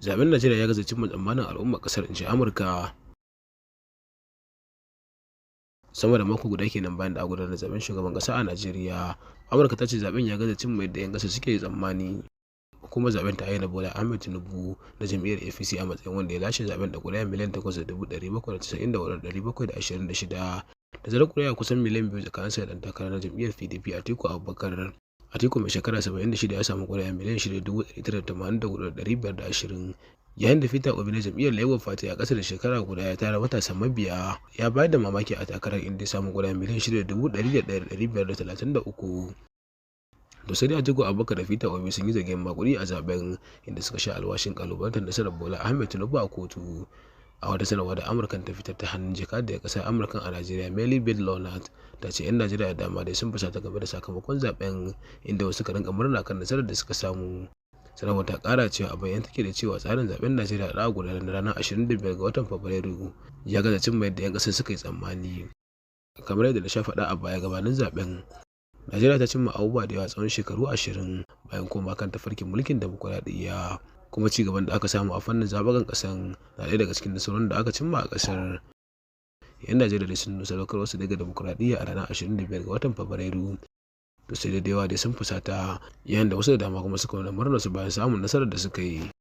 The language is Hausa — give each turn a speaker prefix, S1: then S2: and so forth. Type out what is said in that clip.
S1: Zaben Najeriya ya gaza cimma tsammanin al'ummar kasar, in ji Amurka. Sama da mako guda kenan bayan da aka gudanar da zaben shugaban kasa a Najeriya, Amurka ta ce zaben ya gaza cimma yadda 'yan kasar suke tsammani. Hukumar zaben ta ayyana Bola Ahmed Tinubu na jam'iyyar APC a matsayin wanda ya lashe zaben da kuri'a 8,794,726, tazarar kuri'a kusan miliyan 2 tsakaninsa da dan takara na jam'iyyar PDP, Atiku Abubakar. Atiku mai shekara 76 ya samu kuri'a 6,984,520, yayin da Peter Obi na jam'iyyar Labour Party a ƙasa da shekara guda ya tara matasan mabiya ya bayar da mamaki a takarar, inda ya samu kuri'a 6,101,533. To sai dai Atiku Abubakar da Peter Obi sun yi zargin magudi a zaben, inda suka sha alwashin kalubalantar nasarar Bola Ahmed Tinubu a kotu. A wata sanarwa da Amurkan ta fitar ta hannun jakadiyar kasar Amurkan a Najeriya, Mary Beth Leonard, ta ce 'yan Najeriya da dama dai sun fusata game da sakamakon zaben, inda wasu suka rinka murna kan nasarar da suka samu. Sanarwar ta kara cewa a bayyane take da cewa tsarin zaben Najeriya da aka gudanar na ranar 25 ga watan Fabrairu ya gaza cimma yadda 'yan kasar suka yi tsammani. Kamar yadda na sha faɗa a baya gabanin zaben, Najeriya ta cimma abubuwa da yawa tsawon shekaru 20 bayan koma kan tafarkin mulkin dimokuraɗiyya, kuma ci gaban da aka samu a fannin zaɓukan ƙasan na ɗaya daga cikin nasarorin da aka cimma a ƙasar. 'Yan Najeriya dai sun nuna sadaukarwarsu daga dimokuraɗiyya a ranar 25 ga watan Fabrairu. To sai dai da yawa dai sun fusata, yayin da wasu da dama kuma suka nuna murnarsu bayan samun nasarar da suka yi.